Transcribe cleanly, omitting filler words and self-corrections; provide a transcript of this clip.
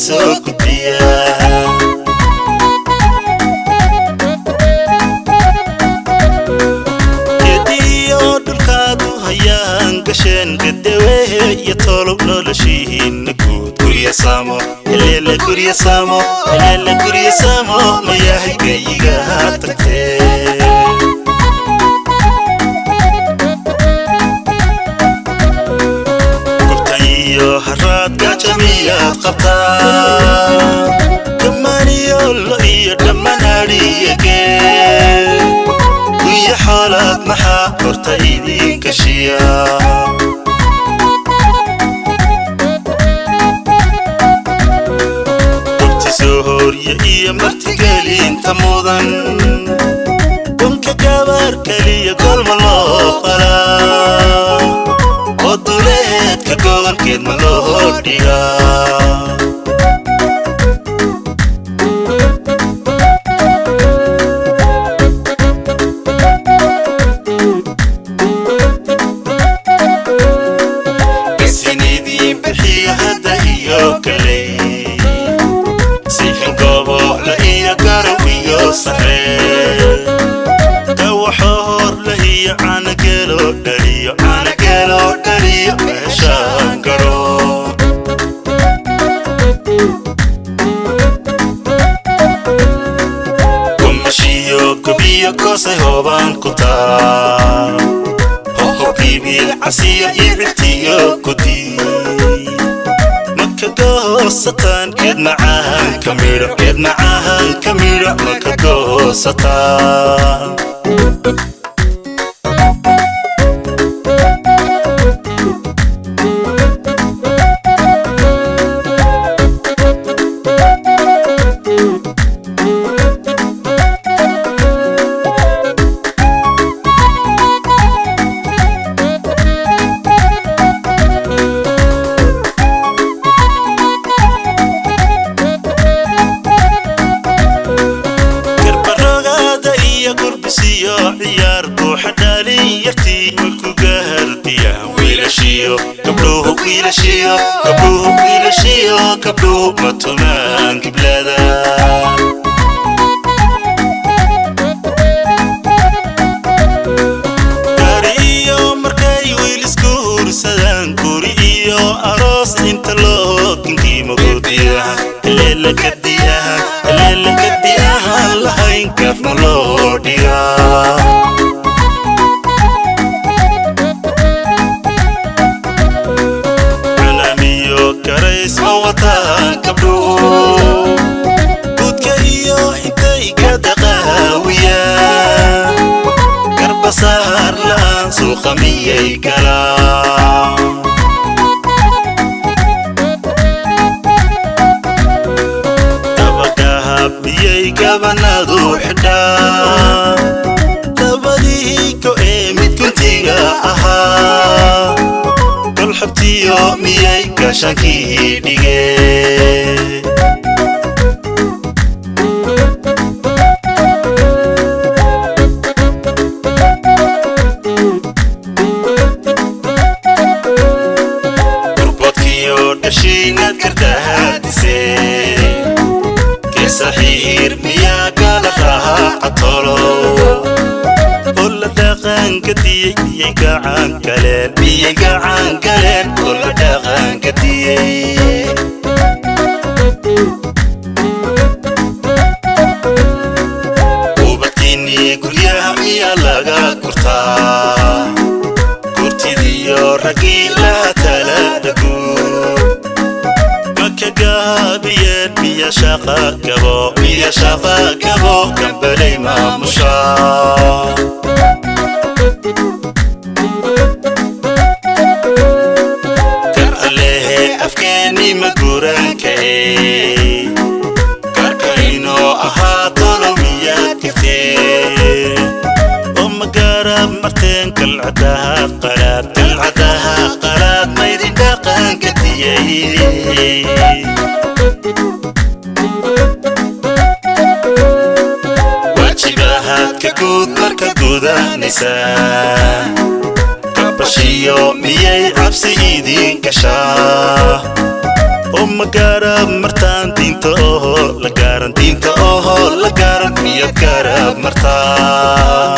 Soo gudbiya. Gediyo dhulkaadu hayaan gasheen, gadewehe iyo tolow, noloshihiinna guud gurya samo, heleela gurya samo, heleela gurya samo, mayahay geyiga tagtee? Gubtan iyo haraad gaajamiyaad qabtaa, dhammaaniyo lo iyo dhammanadhiyagee, guya xoolaad maxaa horta idinka shiya? Gubti soo horya iyo martigelinta mudan, bunka gabaar keliya golma loo qalaa, oo duleedka gobolkeed ma loo dhigaa? Isinidii bixiyo hadda iyo kaley, sixin gobola iyo garow iyo saree, gawaxoorla iyo caanageelo dhaliyo, caanageelo dhaliyo meeshaan garo. Gumashiyo gubiyo koosay hoobaan ku taa, hohobiibil casiyo ibirtiyo gudi, maka goosataan geed macahan ka midho, geed macahan ka midho maka goosataan? Garbarogaada iyo gurbisiyo ciyaar buuxa dhaalin yartii ku gahardiya, wiilashiyo gabdhuhu, wiilashiyo gabdhuhu, wiilashiyo gabdhuhu matumaan giblada? Gaari iyo markay wiil isku hursadaan, guri iyo aroos inta loo kinkiimo gudiyaha, heleela kadiyaha, heleela kadiyaha lahayn kaaf ma loo dhigaa? Calaamiyo karays ma wataan gabdhuhu, guudka iyo intay ka daqaawiyaan, garbasaar la'aan suuqa miyay galaan? Dabagahab miyay gabanadu xidhaa, labadii ko ee mid guntiga ahaa, golxabtiyo miyay gaashaankii dhigeen? Gurboodkiyo dhashiinaad kartahaadisee, keesaxiir miyaa kala raaca tolo, oo la dhaqanka diyey miyay gacan galeen, miyay gacan galeen, oo la dhaqanka diyey? Ubadkiinnii guryaha miyaa laga gurtaa, gurtidiyo raggii laha talada guud maka gaabiyeen? Miya shaqa gabo, miya shaqa gabo gambalay maamusha? Kar allehe afkeeni ma guuraankae, karka inoo ahaa tolo miyaad giftee, oo magaaraab marteen kalcadaha qalaad, kalcadaha qalaad maydin dhaqanka diyey? Waajibahaadka guud marka gudanaysaa, kabashiyo miyay cabsi idiin gashaa? Oo ma garab martaan diinta oho la gaaran, diinta oho la gaaran, miyaad garab martaa?